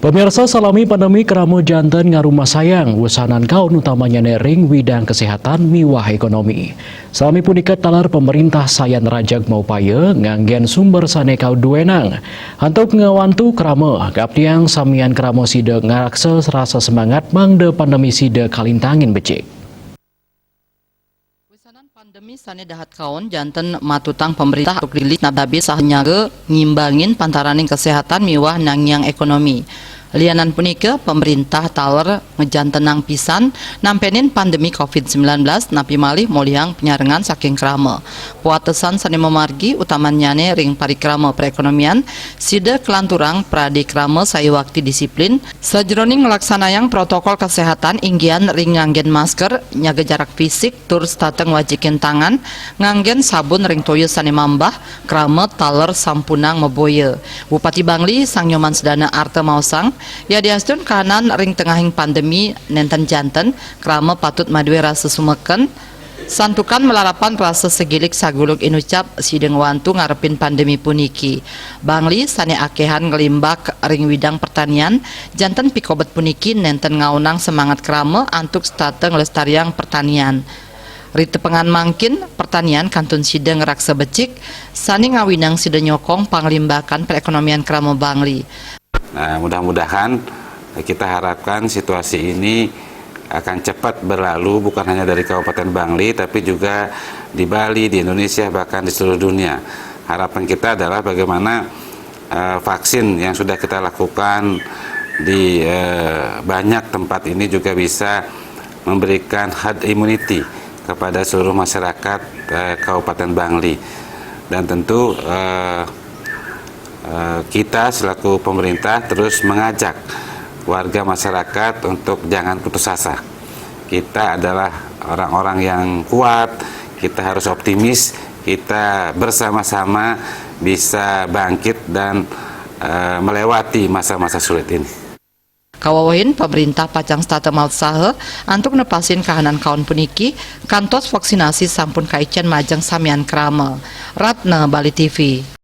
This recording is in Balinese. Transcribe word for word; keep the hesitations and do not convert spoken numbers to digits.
Pemirsa, salami pandemi krama janten ngarumasayang wesanan kaon, utamanyane ring widang kesehatan miwah ekonomi. Salami punika taler pemerintah sayan rajeg maupaya nganggen sumber sane kaduenang antuk ngawantu krama, ngaptiang samian krama sida ngraksa rasa semangat mangda pandemi sida kalintangin becik. Wesanan pandemi sane dahat kaon, janten matutang pemerintah antuk lili napi-napi saha nyaga ngimbangin pantaraning kesehatan miwah nangiang ekonomi. Lianan punika, pemerintah taler ngejantenang pisan nampenin pandemi covid sembilan belas, napi malih molihang panyarengan saking krama. Pawatesan sane mamargi, utamannyane ring parikrama perekonomian, sida kalanturang pradikrama sayuakti disiplin, sajeroning nglaksanayang protokol kesehatan, inggihan ring nganggen masker, nyaga jarak fisik, tur setata ngwajikin tangan, nganggen sabun ring toya sane mambah, krama taler sampunang maboya. Bupati Bangli, Sang Nyoman Sedana Arta maosang, yadiastun kahanan ring tengahing pandemi nenten janten, krama patut madue rasa sumeken, santukan malarapan rasa sagilik saguluk inucap sida ngwantu ngarepin pandemi puniki. Bangli sane akehan nglimbak ring widang pertanian, janten pikobet puniki nenten ngaonang semangat krama antuk setata nglestariang pertanian. Ritepengan mangkin, pertanian kantun sida ngraksa becik, sane ngawinang sida nyokong panglimbakan perekonomian krama Bangli. Nah, mudah-mudahan kita harapkan situasi ini akan cepat berlalu, bukan hanya dari Kabupaten Bangli, tapi juga di Bali, di Indonesia, bahkan di seluruh dunia. Harapan kita adalah bagaimana, eh, vaksin yang sudah kita lakukan di, eh, banyak tempat ini juga bisa memberikan herd immunity kepada seluruh masyarakat, eh, Kabupaten Bangli. Dan tentu, eh, eh, kita selaku pemerintah terus mengajak warga masyarakat untuk jangan putus asa. Kita adalah orang-orang yang kuat, kita harus optimis, kita bersama-sama bisa bangkit dan, eh, melewati masa-masa sulit ini. Kawawahin, pemerintah pacang setata mautsaha antuk nepasin kahanan kaon puniki, kantos vaksinasi sampun kaicen majeng samian krama. Ratna, Bali T V.